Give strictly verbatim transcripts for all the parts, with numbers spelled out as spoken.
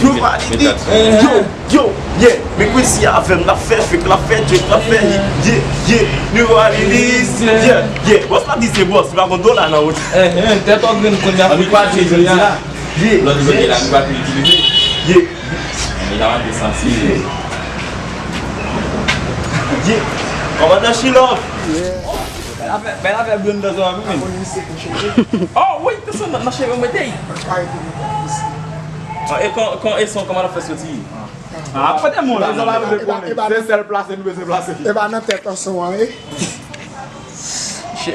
New Orleans. Yo, yo, yeah. Men Quincy avè m, l ap fè fake, l ap fè drink, l ap fè hit. Yeah, yeah. New Orleans. Yeah, yeah. Bòs la di se bòs, li pa konn dola nan wout. Tèt an grenn kounye a. An nou kwaze jodi a. Yeah. Lòt jodi la, nou pa pi itilize. Yeah. Men la, m ap santi. Yeah. Kòmandan Shilov. Bèl afè, bèl afè Brenda sa wi men. Oh wi, te son nan cheve mwen te. Ah, e kon, kon e son kòman l ap fè soti? Ah, kote moun la? Se sèl plase nou bezwen plase. E pa nan tèt an son an, e.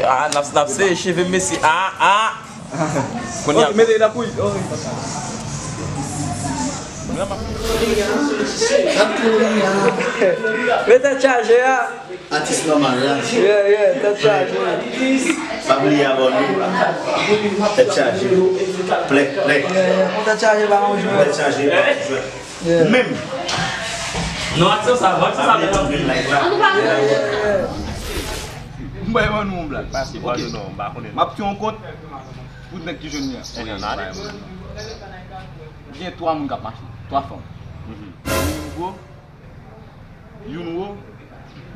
Ah, n ap, n ap se cheve mesye. Ah, ah. Kounye a. Ok, mete nan kouy. Oh. Mete chaje a. Atis nòmal la. Yeah, yeah, tèt chaje. Pa bliye abòne. Tèt chaje. Plè, plè. Tèt chaje pa yon jwèt. Tèt chaje pa yon jwèt. Yeah. Menm. Non, aksyon sa, aksyon sa. Pa bliye tann like la. M bay ban nou yon blag. Ok. M ap fè yon kont pou nèg ki jwenn li a. Gen twa moun k ap mache, twa fanm. Youn gwo, youn wo,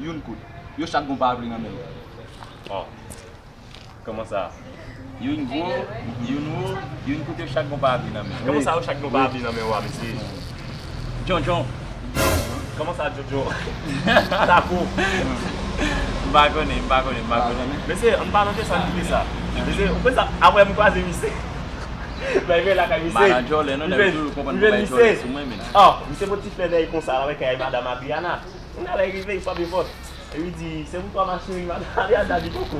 youn kout. Yo chak gon parapli nan men yo. Oh. Kòman sa? Youn gwo, youn wo, youn kout, yo chak gon parapli nan men yo. Kòman sa yo chak gon parapli nan men yo a, mesye? Djon djon. Kòman sa, Djon djon? Tako. M pa konnen, m pa konnen, m pa konnen. Mesye, ann pa nan de sa, ann kite sa. Mesye, ou konn sa, apre m kwaze misye. Bay vè lakay misye. Manager, lè nou nèg toujou konprann pou bay jòlè sou mwen, men. Oh, misye pot ti flè dèyè konsa, avèk kay madanm Adriana. Kounye a lè rive, li frape pòt. Li di, "Se pou twa ma chérie, madanm Adriana di poko."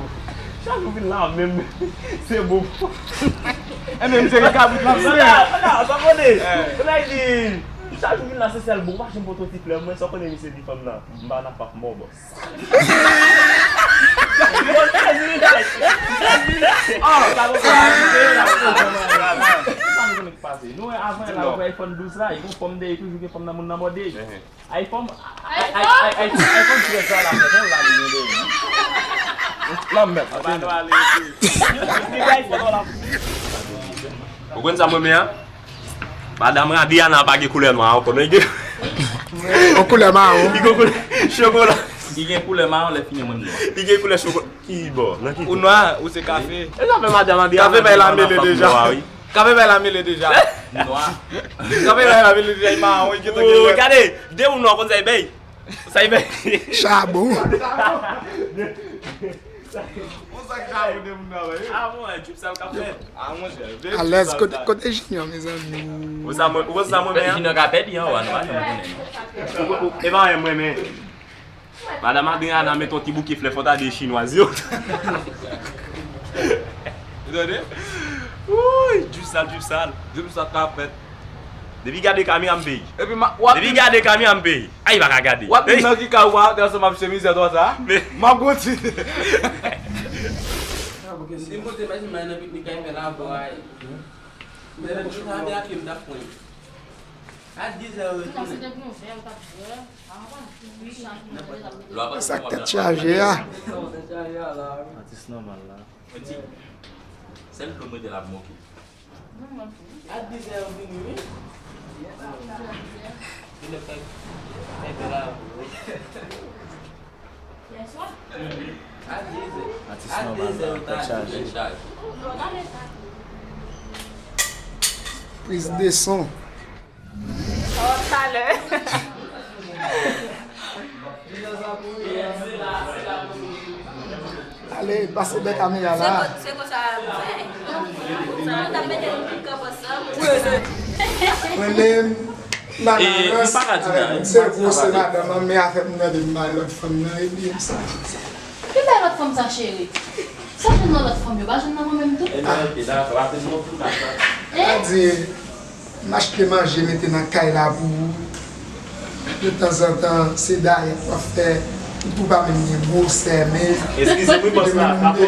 Chak jou vin la menm, se bon. E menm se li kabrit la, sa konnen. Kounye a li di, "Chak jou vin la, se sèl bon, ou pa janm pote yon ti flè, mwen sa konnen misye di fanm nan, m pa nan pap mò, bòs." Ah, Sa nou konnen ki pase? Nou wè avan la, ou wè iPhone douz la, e gon fanm dèyè toujou, gen fanm nan moun nan bò dèyè. iPhone, i- i- i- iPhone trèz la, la fè, fè yon lane gen dèyè. Nan mèt. Ou konn sa mwen men an? Madanm Adriana pa gen koulè nwa ankò, non, li gen yon koulè mawon. Li gen koulè chokola. Li gen koulè mawon, lè fini mwen nwa. Li gen koulè chokola. Ki bò? Nan ki? Ou nwa, ou se kafe. E sa fè madanm Adriana. Kafe bay la mele deja. Kafe bay la mele deja. Nwa. Kafe bay la mele deja, li mawon, li gentan gen lè. Gade, de ou nwa konn sa e bay. Sa e bay. Chabon. Ou sa k chabon de moun nan, wi. Ah, bon, e trip sa l ka fè. Ah, monchè, vye trip sa l ka fè. Alèz, kote, kote Junior, mezanmi? Ou sa mwen, ou sa mwen, men, Junior ka pèdi, an, wa, nou pa janm konnen, non. Ou, ou, e pa mwen, men. Madanm Adriana met yon ti bouke flè, fò ta de chinwaz yo. Ou tande? Wouy, trip sal, trip sal. Trip sal ka fèt. Depi gade kamera m peyi. Epi ma, w ap Depi gade kamera m peyi. Ay, pa ka gade. W ap di nan ki kay ou a, te ansanm ap chemize twa sa. Men m ap gon ti. Li monte machin nan piknik kay fè la vway. Men lè m te travay ak li, m t ap pran. A dizè yo retounen. Sa k tèt chaje a? Atis nòmal la. Sèl dlo mete la moke. A dizè yo vini, wi. Vin fè, fè bèl avè w. Atis nòmal la, tèt chaje. Priz de son. Oh, talè. Ale, pase bè kamera la. Se kon-, se konsa nou fè. Sa nou t ap mete nou tout kanpe ansanm. Mwen menm, m pa nan rans avèk moun. Se gwo, se madanm an, men afè m gade m bay lòt fanm nan, epi m sa. Ki bay lòt fanm sa, cheri? Sa jwenn nan lòt fanm yo, pa jwenn nan mwen menm tou? Sa di, m achte manje mete nan kay la pou ou. De tanzantan, se dayèt w ap fè. Ou pa menm gen gwosè, men. Eskize m, wi, bòs la, kapò.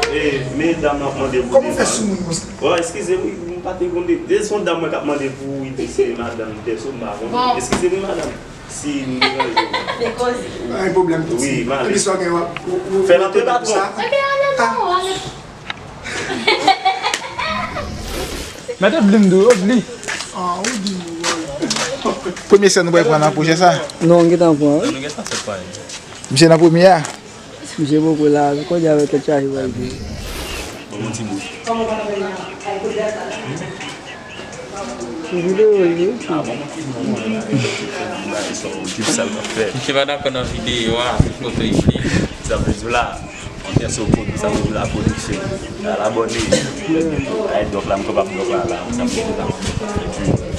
E, men dam nan ap mande pou de. Kòman w fè sou moun konsa? Bon, eskize m, wi, m pa te konn de, de se yon dam mwen k ap mande pou ou, wi, se madanm, pèso, m pa konn. Bon. Eskize m, wi, madanm. Si m deranje w. Se koze. Pa gen pwoblèm, piti. Wi, m ale. Epi sa w gen, w ap, ou, ou, fè l antre, patwon. Ebyen, ale non, ale. Mete blim dou yo, bli. Ah, ou di nou, wè. Premye sèn nou pral pran nan pwojè sa? Non, m gentan pran, wi. Misye nan premye a? Misye poko la, kounye a avèk kèk chaje pral vini. Bon, yon ti bout. Sou videyo, wi. Ah, bon, mwen ki bon, mwen la. Misye pa dakò nan videyo a, se foto li vle. Sa vle di la, on tè sou pwodui, sa vle di la pwodiksyon. Al abòne. Ay, dòk la, m kapab dòk la, la, sa vle di la. Epi,